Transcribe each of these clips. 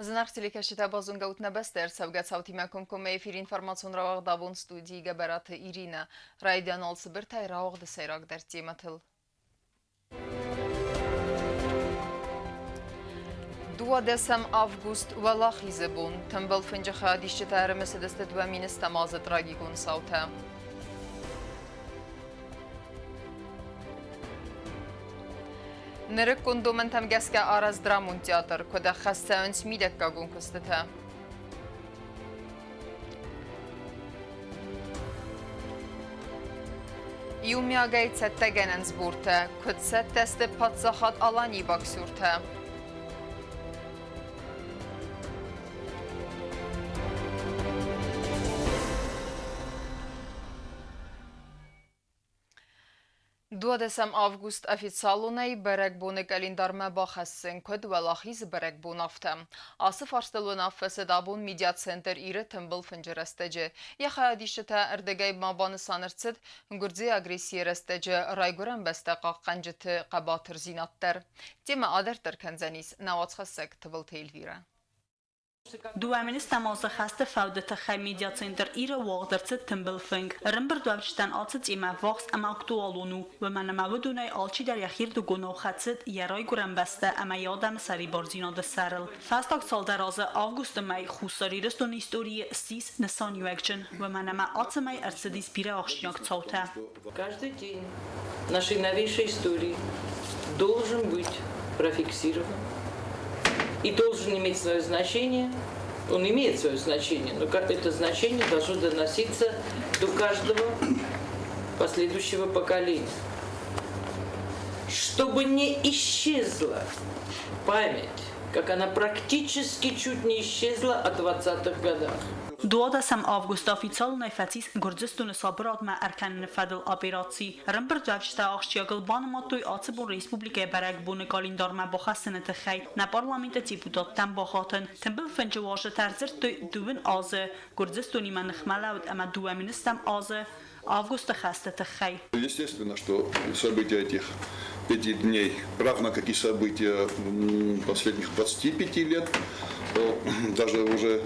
Зынаргъ телекӕсджытӕ, базонгӕ ут нӕ бӕстӕ ӕрцӕугӕ цаутимӕ комкоммӕ эфир информацион рауагъд абон студийы Гӕбӕраты Иринӕ. Райдиан алцыбыртӕй рауагъды сӕйрагдӕр темӕтыл. 12 август Уӕлахизы бон. Тымбыл фынджы хайадисджытӕ ӕрымысыдысты 2000 азы трагикон цаутӕ. Нырыккон домӕнтӕм гӕсгӕ арӕзт драмон театр, куыд ӕххӕст цӕуынц мидӕггагон куыстытӕ. Иумиагӕй цӕттӕгӕнӕн сбортӕ, куыд цӕттӕ сты паддзахад Аланийы боксертӕ. 12 август официалонӕй бӕрӕгбоны къӕлиндармӕ бахӕссын куыд Уӕлахизы бӕрӕгбон, афтӕ. Ацы фарстыл уынаффӕ цыд абон медиацентр Иры тымбыл фынджы рӕстӕджы. Йӕ хайадисджытӕ ӕрдӕгӕй ма банысан ӕрцыд гуырдзыйы агрессийы рӕстӕджы райгуырӕн бӕстӕ хъахъхъӕнджыты хъӕбатырдзинад дӕр. Темӕ адарддӕр кӕндзӕнис нӕ уацхӕссӕг Тыбылты Эльвирӕ. 2000 азы хӕсты фӕуды тыххӕй медиацентр Ир-ы уагъд ӕрцыд тымбыл фынг. Ӕрӕмбырдуӕвджытӕн ацы темӕ ӕввахс ӕмӕ актуалон у, уымӕн ӕмӕ уыдонӕй алчидӕр йӕхирдыгонау хӕцыд йӕ райгуырӕн бӕстӕ ӕмӕ йӕ адӕмы сӕрибардзинады сӕрыл. Фӕстаг цалдӕр азы августы мӕй Хуссар Ирыстоны историйы ссис нысаниуӕгджын, уымӕн ӕмӕ ацы мӕй ӕрцыдис бирӕ ахсджиаг цаутӕ. Каждый день нашей новейшей истории должен быть профиксирован и должен иметь свое значение. Он имеет свое значение, но это значение должно доноситься до каждого последующего поколения. Чтобы не исчезла память, как она практически чуть не исчезла о 20-х годах. 12 август официалонӕй фӕцис Гуырдзыстоны сабырадмӕ ӕркӕныны фӕдыл операци. Ӕрӕмбырдуӕвджытӕ ахсджиагыл банымадтой ацы бон республикӕйы бӕрӕгбоны къӕлиндармӕ бахӕссыны тыххӕй нӕ парламенты депутаттӕм бахатын. Тымбыл фынджы уазджытӕ ӕрдзырдтой 2 азы Гуырдзыстонимӕ ныхмӕлӕуд ӕмӕ 2000 азы августы хӕсты тыххӕй. Естественно, что события этих 5 дней, равно как и события последних 25 лет, даже уже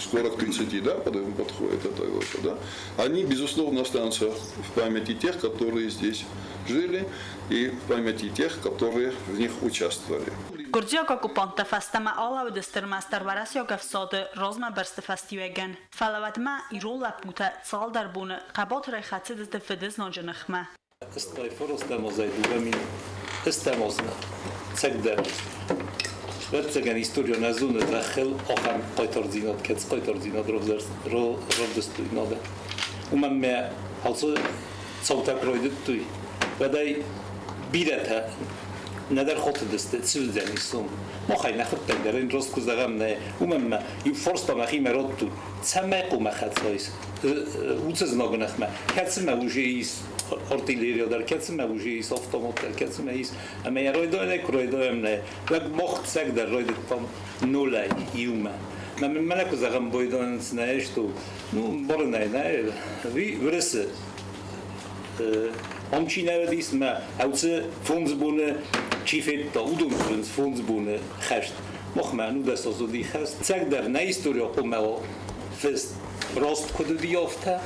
скоро к 30, да, подходит это, да, они, безусловно, останутся в памяти тех, которые здесь жили, и в памяти тех, которые в них участвовали. Гуырдзиаг оккупанттӕ фӕстӕмӕ алӕууыдысты ӕрмӕстдӕр уӕрӕсейаг ӕфсады размӕбырсты фӕстиуӕгӕн. Фӕлӕ уӕдмӕ ирон лӕппутӕ цалдӕр боны хъӕбатырӕй хӕцыдысты фыдызнаджы ныхмӕ. 89 азӕй 2000 азмӕ цӕгдӕр ӕвӕццӕгӕн историон ӕзоны зӕххыл ахӕм хъайтардзинад, кӕцы хъайтардзинад равдыстой нада. Уымӕн мӕ алцы цаутӕ куы райдыдтой, уӕдӕй бирӕтӕ нӕдӕр хатыдысты, цы уыдзӕнис сом. Махӕй нӕхуыдтӕг дӕр ын раст куы зӕгъӕм, нӕ, уымӕн мӕ иу фарста мӕхимӕ радтон, цӕмӕй хъуамӕ хӕцайс уыцы знагы ныхмӕ, кӕцымӕ уже ис артиллерия дӕр, кӕцымӕ уже ис автомат дӕр, кӕцымӕ ис. Ӕмӕ йӕ райдайӕнӕй куы райдайӕм, нӕ, уӕд мах цӕгдӕр райдыдтам нолӕй иумӕ. Мӕнӕ куы зӕгъӕм, байдайынц нӕ, что, ну, барынӕй, нӕ, Уырысы ам чи нӕ уыдис, мӕ ӕуцы 5 боны чи федта, уыдон дзурынц 5 боны хӕст. Махмӕ 19 аз уыди хӕст. Цӕгдӕр нӕ история хъуамӕ фыст раст куыд уыди, афтӕ.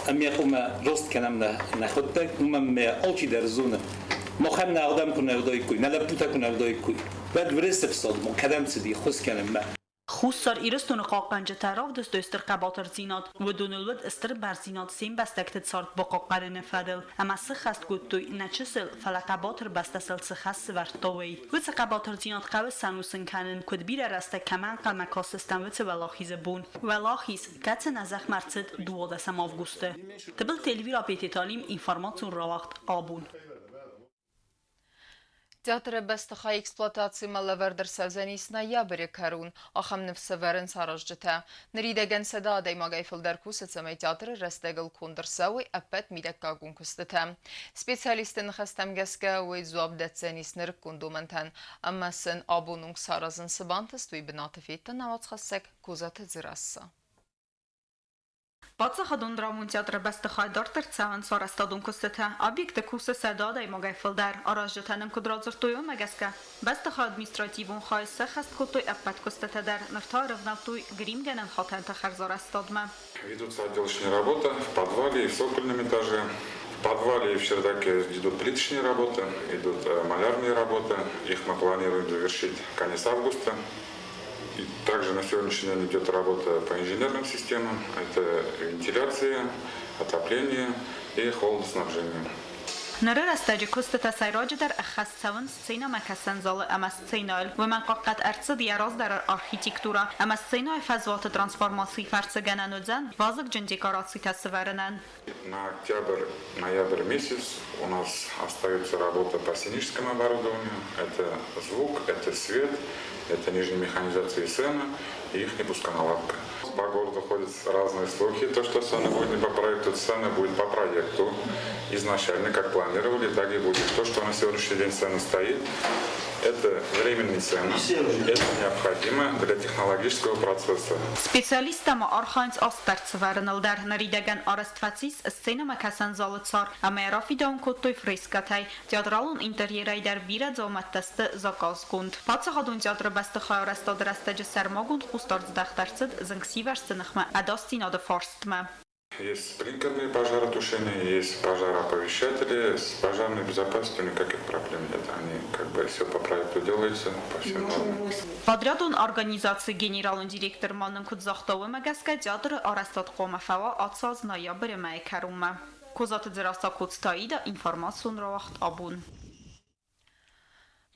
Ӕмӕ хъуамӕ раст кӕнӕм нӕхуыдтӕг, уымӕн мӕ алчидӕр зоны. Махӕн нӕ адӕм куы нӕ уыдаиккой, нӕ лӕппутӕ куы нӕ уыдаиккой, уӕд Уырысы фсадмӕ кӕдӕм цыди ххуыс кӕнынмӕ. Хуссар Ирыстоны хъахъхъӕнджытӕ равдыстой стыр хъӕбатырдзинад, уыдоныл уыд стыр бӕрндзинад се мбӕстӕгты цард бахъахъхъӕныны фӕдыл ӕмӕ сыххӕст кодтой нӕ чысыл, фӕлӕ хъӕбатыр бӕстӕ сыл цы хӕс сӕвӕрдта, уый. Уыцы хъӕбатырдзинад хъӕуы сӕнусын кӕнын, куыд бирӕ рӕстӕг кӕмӕ ӕнхъӕлмӕ кастыстӕм, уыцы уӕлахизы бон. Уӕлахиз, кӕцы нӕ зӕхмӕ ӕрцыд 12 августы. Тыбылты Эльвира Пететалим, информацион рауагъд абон. Театры бӕстыхай эксплуатацимӕ лӕвӕрд ӕрцӕудзӕнис ноябры кӕрон. Ахӕм ныфс ӕвӕрынц аразджытӕ. Ныридӕгӕн 100 адӕймагӕй фылдӕр кусы, цӕмӕй театры рӕстӕгыл конд ӕрцӕуой ӕппӕт мидӕггагон куыстытӕ. Специалистты ныхӕстӕм гӕсгӕ, уый дзуапп дӕтдзӕнис нырыккон домӕнтӕн ӕмӕ сын абон онг саразын цы бантыст, уый бынаты федта нӕ уацхӕссӕг Козаты Дзерасса. Паддзахадон драмон театры бӕстыхайы дарддӕр цӕуынц арӕзтадон куыстытӕ. Объекты кусы 100 адӕймагӕй фылдӕр. Аразджытӕ нын куыд радзырдтой, уымӕ гӕсгӕ бӕстыхайы административон хайы сӕххӕст кодтой ӕппӕт куыстытӕ дӕр. Ныр та ӕрӕвнӕлдтой гримгӕнӕн хатӕнты хӕрзарӕзтадмӕ. Ведутся отделочные работы в подвале и в цокольном этаже. В подвале и в чердаке идут плиточные работы, идут малярные работы. Их мы планируем завершить конец августа. И также на сегодняшний день идет работа по инженерным системам. Это вентиляция, отопление и холодоснабжение. Ныры рӕстӕджы куыстытӕ сӕйраджыдӕр ӕххӕст цӕуынц сценӕмӕкӕсӕн залы ӕмӕ сценӕйыл. Уымӕн хъахъхъӕд ӕрцыд йӕ раздӕры архитектурӕ ӕмӕ сценӕйы фӕзуаты трансформацийы фӕрцы гӕнӕн уыдзӕн вазыгджын декорацитӕ сывӕрынӕн. На октябрь-ноябрь месяц у нас остается работа по сценическому оборудованию. Это звук, это свет, это нижняя механизация сцены и их пусконаладка. По городу ходят разные слухи, то, что сцена будет не по проекту, сцена будет по проекту. Изначально, как планировали, так и будет. То, что на сегодняшний день сцена стоит, это временные цены, это необходимо для технологического процесса. Специалисттӕ ма архайынц астӕрд сывӕрыныл дӕр. Ныридӕгӕн арӕзт фӕцис сценӕмӕкӕсӕн залы цар ӕмӕ йӕ рафидауын кодтой фрескӕтӕй. Театралон интерьерӕй дӕр бирӕ дзаумӕттӕ сты заказгонд. Паддзахадон театры бӕстыхайы арӕзтады рӕстӕджы сӕрмагонд хъусдард здӕхт ӕрцыд зынгсивӕрзты ныхмӕ ӕдасдзинады фарстмӕ. Есть спринклерные пожаротушения, есть пожароповещатели. С пожарной безопасностью никаких проблем нет. Они как бы все по проекту делаются, по всем нормам. Подрядон организацийы генералон директор ма нын куыд загъта, уымӕ гӕсгӕ театры арӕзтад хъуамӕ фӕуа ацы аз ноябры мӕйы кӕронмӕ. Козаты Дзерассӕ, Коцты Аида, информацион рауагъд «Абон».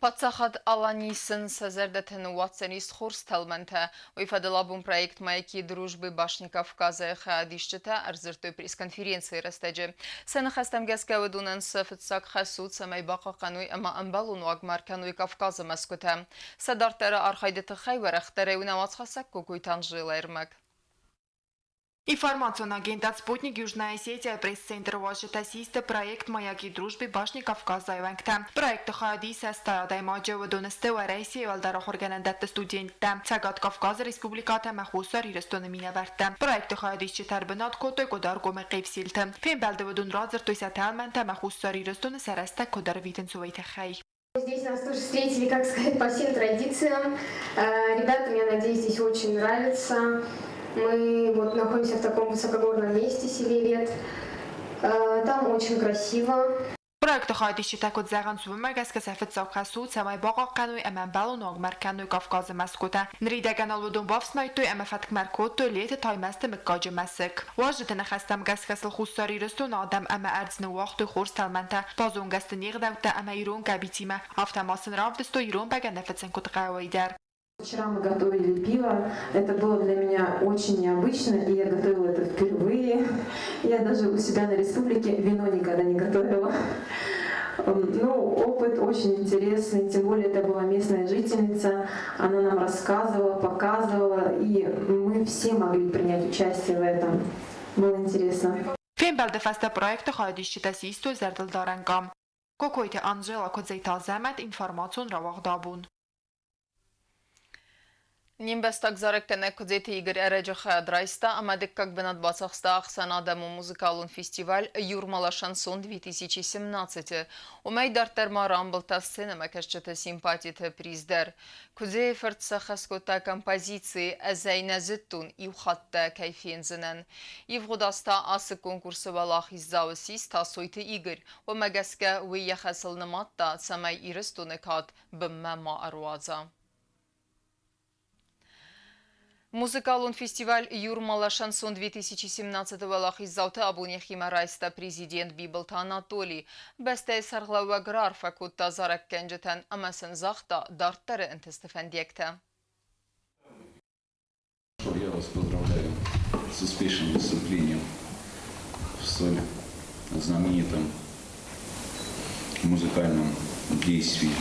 Паддзахад Алани сын сӕ зӕрдӕты ныууадздзӕнис хорз тӕлмӕнтӕ. Уый фӕдыл абон проект «Маяки дружбы башни Кавказа» хайадисджытӕ ӕрдзырдтой пресс-конференцийы рӕстӕджы. Сӕ ныхӕстӕм гӕсгӕ уыдонӕн сӕ фыццаг хӕс у, цӕмӕй бахъахъхъӕной ӕмӕ ӕмбӕлон уагмӕ ӕркӕной Кавказы мӕсгуытӕ. Сӕ дарддӕры архайды тыххӕй уӕрӕхдӕрӕй у нӕ уацхӕссӕг Кокойты Анжелӕ ӕрмӕг. Информацион агентад «Спутник» Южная Осетия пресс-центр уазджытӕ систы проект «Маяки дружбы башни Кавказа» уӕнгтӕ. Проекты хайадисӕг 80 адӕймаджы, уыдон сты Уӕрӕсейы уӕлдӕр ахуыргӕнӕндӕтты студенттӕ, Цӕгат Кавказы республикӕтӕ ӕмӕ Хуссар Ирыстоны минӕвӕрттӕ. Проекты хайадисджытӕ ӕрбынат кодтой Къуыдаргомы Хъевсилты. Фембӕлды уыдон радзырдтой сӕ тӕлмӕнтӕ ӕмӕ Хуссар Ирыстоны сӕ рӕстӕг куыд ӕрвитынц, уый тыххӕй. Здесь нас тоже встретили, как сказать, по всем традициям. Ребятам, я надеюсь, здесь очень нравится. Мы вот находимся в таком высокогорном месте, селе Лет. Там очень красиво. Проекты хайадисджытӕ куыд зӕгъынц, уымӕ гӕсгӕ сӕ фыццаг хӕс у, цӕмӕй бахъахъхъӕной ӕмӕ ӕмбӕлон уагмӕ ӕркӕной Кавказы мӕсгуытӕ. Ныридӕгӕн уыдон бафснайдтой ӕмӕ фӕткмӕ ӕркодтой Леты Таймӕзты мыггаджы мӕсыг. Уазджыты ныхӕстӕм гӕсгӕ сыл Хуссар Ирыстоны адӕм ӕмӕ ӕрдз ныууагътой хорз тӕлмӕнтӕ, базонгӕ сты не гъдӕуттӕ ӕмӕ ирон къӕбицимӕ, афтӕ ма сын равдыстой ирон бӕгӕны фыцын куыд хъӕуы дӕр. Вчера мы готовили пиво. Это было для меня очень необычно, и я готовила это впервые. Я даже у себя на республике вино никогда не готовила. Ну, опыт очень интересный, тем более это была местная жительница. Она нам рассказывала, показывала, и мы все могли принять участие в этом. Было интересно. Фембӕлды фӕстӕ проекты хайадисджытӕ систой зӕрдылдарӕн къам. Кокойты Анжела, Кодзайты Азӕмӕт, информацион рауагъд «Абон». Не мбӕстаг зарӕггӕнӕг Куыдзеты Игорь ӕрӕджы хайад райста ӕмӕ дыккаг бынат бацахста ӕхсӕнадӕмон музыкалон фестиваль «Юрмала шансон 2017». Уымӕй дарддӕр ма рамбылдта сценӕмӕкӕсджыты симпатиты приз дӕр. Куыдзейы фырт сӕххӕст кодта композици «Ӕз ӕй нӕ зыдтон, иу хатт дӕ кӕй фендзынӕн». Ивгъуыд аз та ацы конкурсы уӕлахиздзау ссис Тасойты Игорь. Уымӕ гӕсгӕ уый йӕ хӕсыл нымадта, цӕмӕй Ирыстоны кад бынмӕ ма ӕруадза. Музыкалон фестиваль «Юрмала шансон 2017» уӕлахиздзауты абон йӕхимӕ райста президент Бибылты Анатолий. Бӕстӕйы сӕргълӕууӕг раарфӕ кодта зарӕггӕнджытӕн ӕмӕ сын загъта дарддӕры ӕнтысты фӕндиӕгтӕ. Я вас поздравляю с успешным выступлением в столь знаменитом музыкальном действии,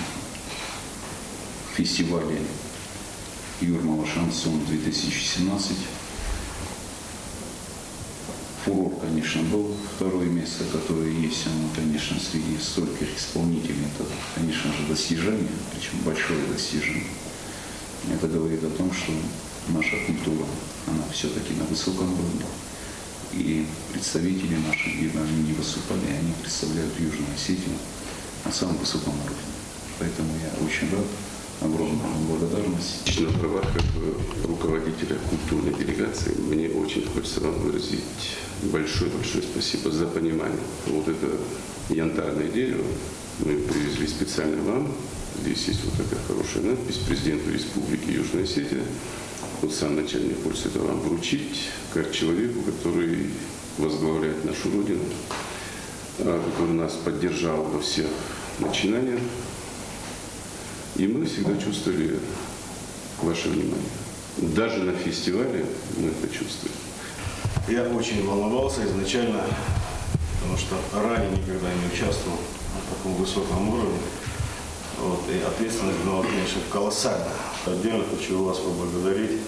фестивале «Юрмала Шансон 2017». Фурор, конечно, был. Второе место, которое есть, оно, конечно, среди стольких исполнителей, это, конечно же, достижение, причем большое достижение. Это говорит о том, что наша культура, она все-таки на высоком уровне. И представители наши, где бы они ни выступали, они представляют Южную Осетию на самом высоком уровне. Поэтому я очень рад, огромная благодарность. На правах как руководителя культурной делегации мне очень хочется вам выразить большое-большое спасибо за понимание. Вот это янтарное дерево мы привезли специально вам. Здесь есть вот такая хорошая надпись «Президенту Республики Южная Осетия». Вот сам начальник хочет это вам вручить, как человеку, который возглавляет нашу Родину, который нас поддержал во всех начинаниях. И мы всегда чувствовали ваше внимание. Даже на фестивале мы это чувствовали. Я очень волновался изначально, потому что ранее никогда не участвовал на таком высоком уровне. Вот, и ответственность была, конечно, колоссальная. Отдельно хочу вас поблагодарить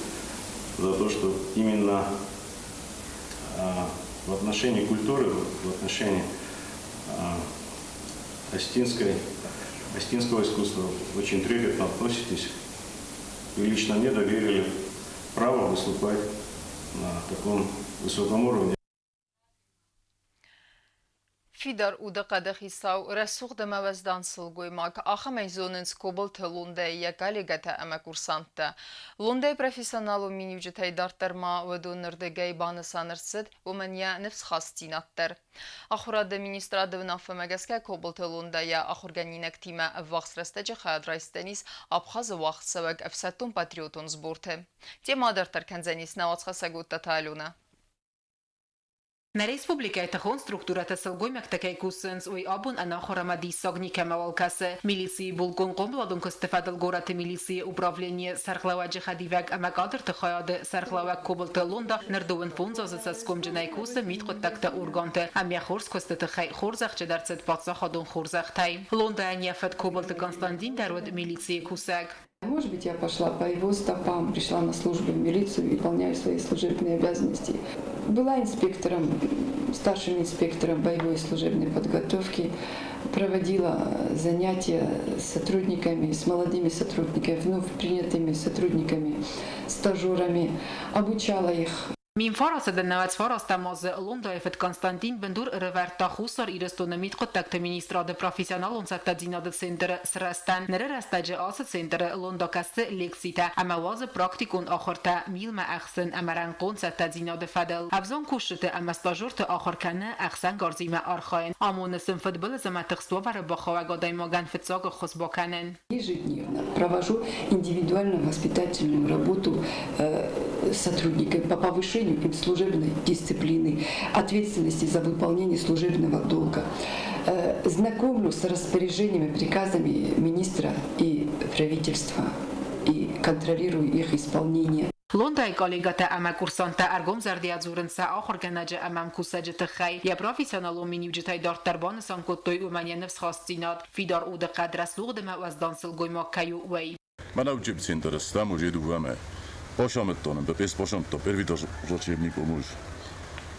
за то, что именно в отношении культуры, в отношении осетинского искусства очень трепетно относитесь. И лично мне доверили право выступать на таком высоком уровне. Фидар удыхъӕды хицау, рӕсугъд ӕмӕ уӕздан сылгоймаг, ахӕмӕй зонынц Кобылты Лондӕйы йӕ коллегӕтӕ ӕмӕ курсанттӕ. Лондӕйы профессионалон миниуджытӕй дарддӕр ма уыдоны рдыгӕй банысан ӕрцыд уымӕн йӕ ныфсхастдзинад дӕр. Ахуырады министрады уынаффӕмӕ гӕсгӕ Кобылты Лондӕ йӕ ахуыргӕнинӕгтимӕ ӕввахс рӕстӕджы хайад райсдзӕнис Абхазы уагъдцӕуӕг ӕфсӕддон-патриотон сборты. Темӕ дарддӕр кӕндзӕнис нӕ уацхӕссӕг Оттаты Аленӕ. Нӕ республикӕйы тыхон структурӕтӕ сылгоймӕгтӕ кӕй кусынц, уый абон ӕнахуыр ӕмӕ диссаг никӕмӕуал кӕсы. Милицийы булкъон хъомыладон куысты фӕдыл горӕты милицийы управленийы сӕргълӕууӕджы хӕдивӕг ӕмӕ кадрты хайады сӕргълӕууӕг Кобылты Лонда ныр 25 азы цӕсгомджынӕй кусы мидхъуыддӕгты органты ӕмӕ хорз куысты тыххӕй хорзӕхджын ӕрцыд паддзахадон хорзӕхтӕй. Лондайӕн йӕ фыд Кобылты Константин дӕр уыд милицийы кусӕг. Может быть, я пошла по его стопам, пришла на службу в милицию и выполняю свои служебные обязанности. Была инспектором, старшим инспектором боевой служебной подготовки, проводила занятия с сотрудниками, с молодыми сотрудниками, вновь принятыми сотрудниками, стажерами, обучала их. 1999 азы Лондайы фыд Константин бындур ӕрӕвӕрдта Хуссар Ирыстоны мидхъуыддӕгты министрады профессионалон цӕттӕдзинады центры сырӕзтӕн. Ныры рӕстӕджы ацы центры Лонда кӕсы лекцитӕ ӕмӕ уадзы практикон ахуыртӕ милмӕ ӕхсын ӕмӕ рӕнхъон цӕттӕдзинады фӕдыл. Ӕвзонг кусджыты ӕмӕ стажерты ахуыр кӕны ӕхсӕнгарзимӕ архайын. Амоны сын фыдбылыз ӕмӕ тыхст уавӕры бахауӕг адӕймагӕн фыццаг ӕххуыс бакӕнын. Ежедневно провожу индивидуально-воспитательную работу сотрудников по повышению им служебной дисциплины, ответственности за выполнение служебного долга. Знакомлю с распоряжениями, приказами министра и правительства и контролирую их исполнение. Лондайы коллегӕтӕ ӕмӕ курсанттӕ ӕргомзӕрдӕйӕ дзурынц сӕ ахуыргӕнӕджы ӕмӕ ӕмкусӕджы тыххӕй. Йӕ профессионалон миниуджытӕй дарддӕр банысан кодтой уымӕн йӕ ныфсхастдзинад, фидар удыхъӕд, рӕсугъд ӕмӕ уӕздан сылгоймаг кӕй у, уый. Мӕнӕ учебцентр стам уже дыууӕмӕ. Башамыдтон, МППС башамыдтон, первый учебник муж.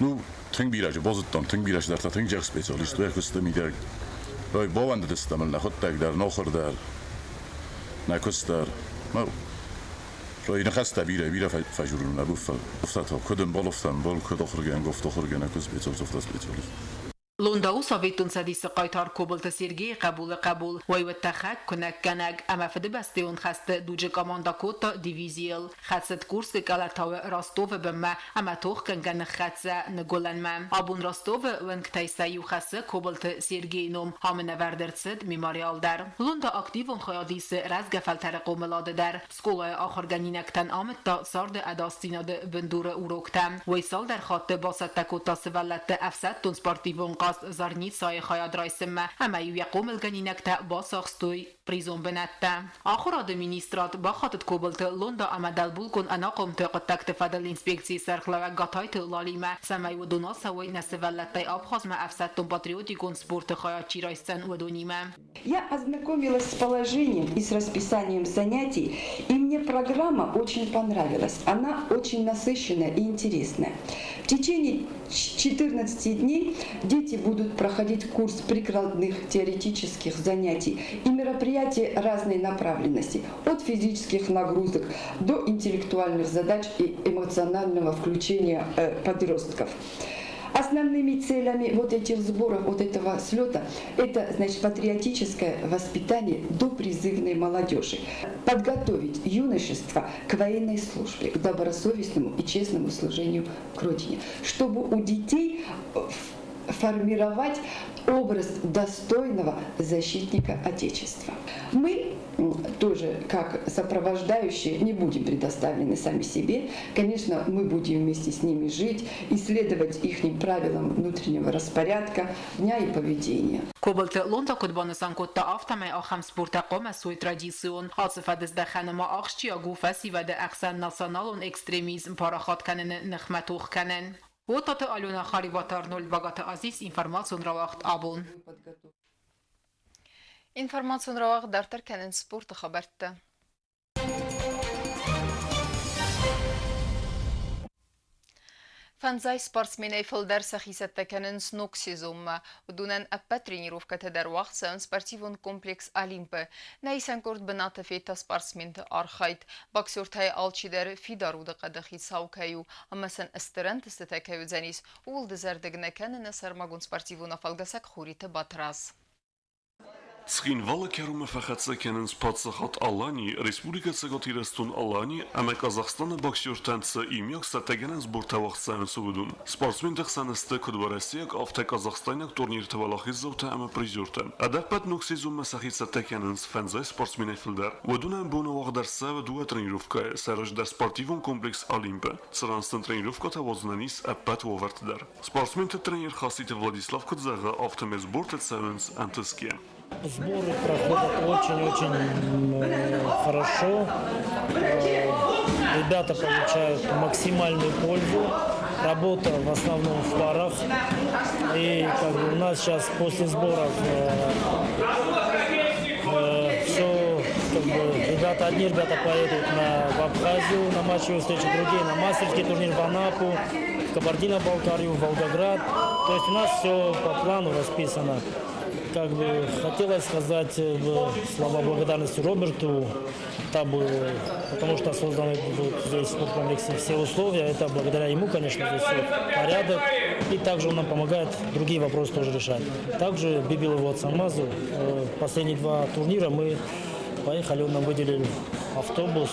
Ну, тынг бирӕ базыдтам, тынг бирӕ дӕр, тынг джах специалист, уӕхуысты мидӕг. Ой, бавӕндыдыстӕм ыл нӕхуыдтӕг дӕр, нохыр дӕр, нӕ куыст дӕр. Рой ныхӕстӕ бирӕ, бирӕ фӕжурын нӕ буффӕл. Уфтата, куыд ӕмбал, уфта ӕмбал, куыд ахуыргӕнӕг, уфта ахуыргӕнӕг, куыд специалист, уфта специалист. Лонда у Советон Цӕдисы хъайтар Кобылты Сергейы хъӕбулы хъӕбул, уый уыд тӕхӕг, куынӕггӕнӕг ӕмӕ Фыдыбӕстӕйон хӕсты дуджы командӕ кодта дивизийыл. Хӕцыд Курскы къӕлӕтауы Ростовы бынмӕ ӕмӕ тохгӕнгӕ ныххӕццӕ Ныгуылӕнмӕ. Абон Ростовы уынгтӕй сӕ иу хӕссы Кобылты Сергейы ном, ам ын ӕвӕрд ӕрцыд мемориал дӕр. Лонда активон хайад исы рӕзгӕ фӕлтӕры хъомылады дӕр. Скъолайы ахуыргӕнинӕгтӕн амыдта царды ӕдасдзинады бындуры уроктӕ. Уый цалдӕр хатты бацӕттӕ кодта сывӕллӕтты ӕфсӕддон-спортивон хъазт Зарницайы хайад райсынмӕ ӕмӕ-иу йӕ хъомылгӕнинӕгтӕ бацахстой призон бынӕттӕ. Ахуырады министрад бахатыд Кобылты Лонда ӕмӕ дӕлбулкъон ӕнахъомты хъуыддӕгты фӕдыл инспекцийы сӕргълӕууӕг Гатайты Лалимӕ, цӕмӕй уыдон ацӕуой нӕ сывӕллӕттӕй Абхазмӕ ӕфсӕддон-патриотикон спорты хайад чи райсдзӕн, уыдонимӕ. Я ознакомилась с положением и с расписанием занятий, и мне программа очень понравилась. Она очень насыщенная и интересная. В течение 14 дней дети будут проходить курс прикладных теоретических занятий и мероприятий разной направленности, от физических нагрузок до интеллектуальных задач и эмоционального включения подростков. Основными целями вот этих сборов, вот этого слета, это, значит, патриотическое воспитание допризывной молодежи. Подготовить юношество к военной службе, к добросовестному и честному служению к Родине, чтобы у детей формировать образ достойного защитника Отечества. Мы тоже, как сопровождающие, не будем предоставлены сами себе. Конечно, мы будем вместе с ними жить, исследовать их правилам внутреннего распорядка, дня и поведения. Кобылты Лонда куыд банысан кодта, афтӕмӕй ахӕм сбортӕ хъуамӕ суой традицион. Ацы фӕдыздӕхӕны ма ахсджиаг у фӕсивӕды ӕхсӕн националон экстремизм парахат кӕныны ныхмӕ тох кӕнын. Отаты Алена, Харибаты Арнольд, Багаты Азиз, информацион рауагъд Абон. Информацион рауагъд дарддӕр кӕнынц спорты хабӕрттӕ. Фӕндзай спортсменӕй фылдӕр сӕхи цӕттӕ кӕнынц ног сезонмӕ. Уыдонӕн ӕппӕт тренировкӕтӕ дӕр уагъд цӕуынц спортивон комплекс «Олимп-ы». Нӕ исӕн къорд бынаты федта спортсменты архайд. Боксертӕй алчидӕр фидар удыхъӕды хицау кӕй у ӕмӕ сын стыр ӕнтыстытӕ кӕй уыдзӕнис, ууыл дызӕрдыг нӕ кӕны нӕ сӕрмагонд спортивон афӕлгӕсӕг Хуриты Батрадз. Цхинвалы кӕронмӕ фӕхӕццӕ кӕнынц Паддзахад Алани, Республикӕ Цӕгат Ирыстон-Алани ӕмӕ Казахстаны боксертӕн цы иумиаг цӕттӕгӕнӕн сбортӕ уагъд цӕуынц, уыдон. Спортсменты хсӕн сты куыд уӕрӕсейаг, афтӕ казахстайнаг турнирты уӕлахиздзаутӕ ӕмӕ призертӕ. Ӕдӕппӕт ног сезонмӕ сӕхи цӕттӕ кӕнынц фӕндзай спортсменӕй фылдӕр. Уыдонӕн боны уагъд ӕрцӕуы дыууӕ тренировкӕйы, сӕ раздӕр спортивон комплекс «Олимп-ы», цыран сын тренировкӕтӕ уадзынӕн ис ӕппӕт уавӕрты дӕр. Спортсменты тренер Хаситы Владислав куыд зӕгъы, афтӕмӕй сбортӕ цӕуынц ӕнтысгӕ. Сборы проходят очень-очень хорошо. Ребята получают максимальную пользу. Работа в основном в парах. И как бы у нас сейчас после сборов все, как бы, ребята, одни ребята поедут в Абхазию на матчевую встречу, другие на мастерский турнир в Анапу, в Кабардино-Балкарию, в Волгоград. То есть у нас все по плану расписано. Как бы хотелось сказать слова благодарности Роберту Табуеву, потому что созданы вот здесь в спорткомплексе все условия. Это благодаря ему, конечно, здесь все порядок. И также он нам помогает другие вопросы тоже решать. Также Бибилову Ацамазу, последние два турнира мы поехали, он нам выделил автобус,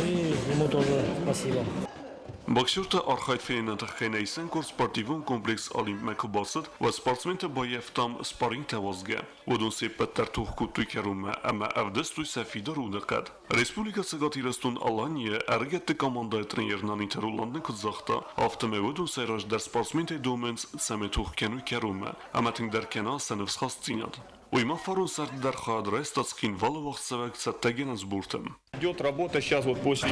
и ему тоже спасибо. Боксерты архайд феныны тыххӕй нӕ исӕн къорд спортивон комплекс «Олимп»-мӕ куы бацыд, уӕд спортсменты баййӕфтам спаррингтӕ уадзгӕ. Уыдон се ппӕт дӕр тох кодтой кӕронмӕ ӕмӕ ӕвдыстой сӕ фидар удыхъӕд. Республикӕ Цӕгат Ирыстон-Аланийы ӕрыгӕтты командӕйы тренер Наниты Роланд нын куыд загъта, афтӕмӕй уыдон сӕйраджыдӕр спортсментӕй домынц, цӕмӕй тох кӕной кӕронмӕ ӕмӕ тынгдӕр кӕна сӕ ныфсхастдзинад. Уый ма фарон сӕрды дӕр хайад райста Цхинвалы уагъдцӕуӕг цӕттӕгӕнӕн сборты. Идет работа сейчас вот после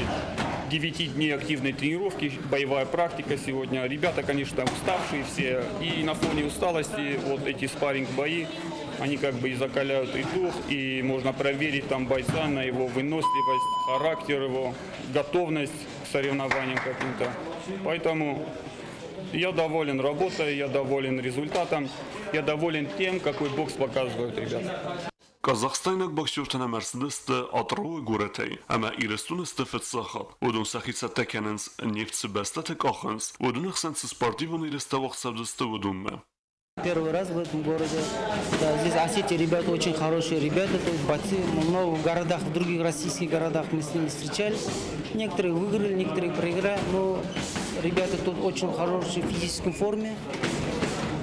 9 дней активной тренировки, боевая практика сегодня. Ребята, конечно, уставшие все, и на фоне усталости вот эти спарринг-бои, они как бы и закаляют и дух, и можно проверить там бойца на его выносливость, характер его, готовность к соревнованиям каким-то. Поэтому я доволен работой, я доволен результатом, я доволен тем, какой бокс показывают ребята. Казахстайнаг боксертӕ нӕм ӕрцыдысты Атырауы горӕтӕй ӕмӕ Ирыстоны сты фыццаг хатт. Уыдон сӕхи цӕттӕ кӕнынц, нефть цы бӕстӕты къахынц, уыдоны хсӕн цы спортивон ерыстӕ уагъд цӕудзысты, уыдонмӕ. Первый раз в этом городе. Да, здесь Осетия, ребята очень хорошие ребята, тут бойцы. Много в городах, в других российских городах мы с ними встречались. Некоторые выиграли, некоторые проиграли, но ребята тут очень хорошие в физической форме.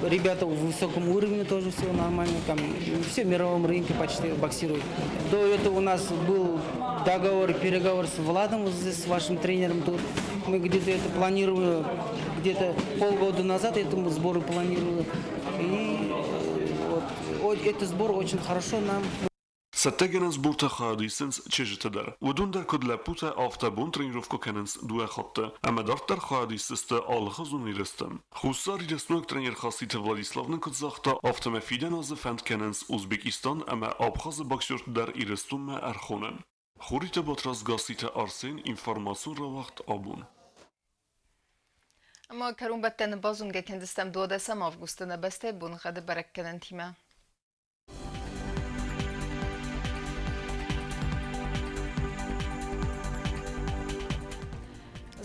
Ребята в высоком уровне тоже все нормально, там все в мировом рынке почти боксируют. До этого у нас был договор, переговор с Владом, вот здесь, с вашим тренером тут. Мы где-то это планировали, где-то полгода назад этому сбору планировали. И вот, этот сбор очень хорошо нам. Цӕттӕгӕнӕн сборты хайад исынц чызджытӕ дӕр. Уыдон дӕр куыд лӕппутӕ, афтӕ бон тренировкӕ кӕнынц дыууӕ хатты ӕмӕ дарддӕр хайад исдзысты алыхуызон ерысты. Хуссар Ирыстойнаг тренер Хаситы Владислав нын куыд загъта, афтӕмӕй фидӕн азы фӕнд кӕнынц Узбекистан ӕмӕ Абхазы боксерты дӕр Ирыстонмӕ ӕрхонын. Хуриты Батрадз, Гасситы Арсен, информацион рауагъд абон. Ӕмӕ кӕронбӕттӕны базонгӕ кӕндзыстӕм 12 августы нӕ бӕстӕйы боныгъӕды бӕрӕггӕнӕнтимӕ.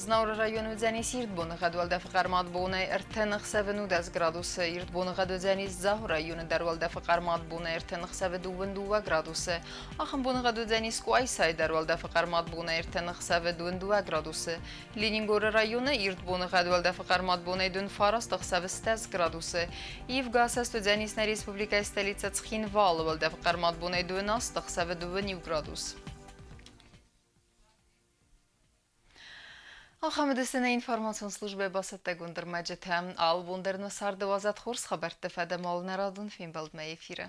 Знауыры районы уыдзӕнис ирд боныгъӕд, уӕлдӕфы хъӕрмад бонӕй 30 ӕхсӕвы 19 градусы. Ирд боныгъӕд уыдзӕнис Дзауы районы дӕр, уӕлдӕфы хъӕрмад бонӕй 30 ӕхсӕвы 22 градусы. Ахӕм боныгъӕд уыдзӕнис Къуайсайы дӕр, уӕлдӕфы хъӕрмад бонӕй 30 ӕхсӕвы 22 градусы. Ленингоры районы ирд боныгъӕд, уӕлдӕфы хъӕрмад бонӕй 29 ӕхсӕвы 20 градусы. Ивгӕ асӕст уыдзӕнис нӕ республикӕйы столицӕ Цхинвалы, уӕлдӕфы хъӕрмад бонӕй 28 ӕхсӕвы 21 градус. Ахӕм уыдысты нӕ информацион службӕйы бацӕттӕгонд ӕрмӕджытӕ. Алы бон дӕр нӕ царды уадзӕд хорз хабӕртты фӕд ӕмӕ нӕ радон фембӕлдмӕ эфиры.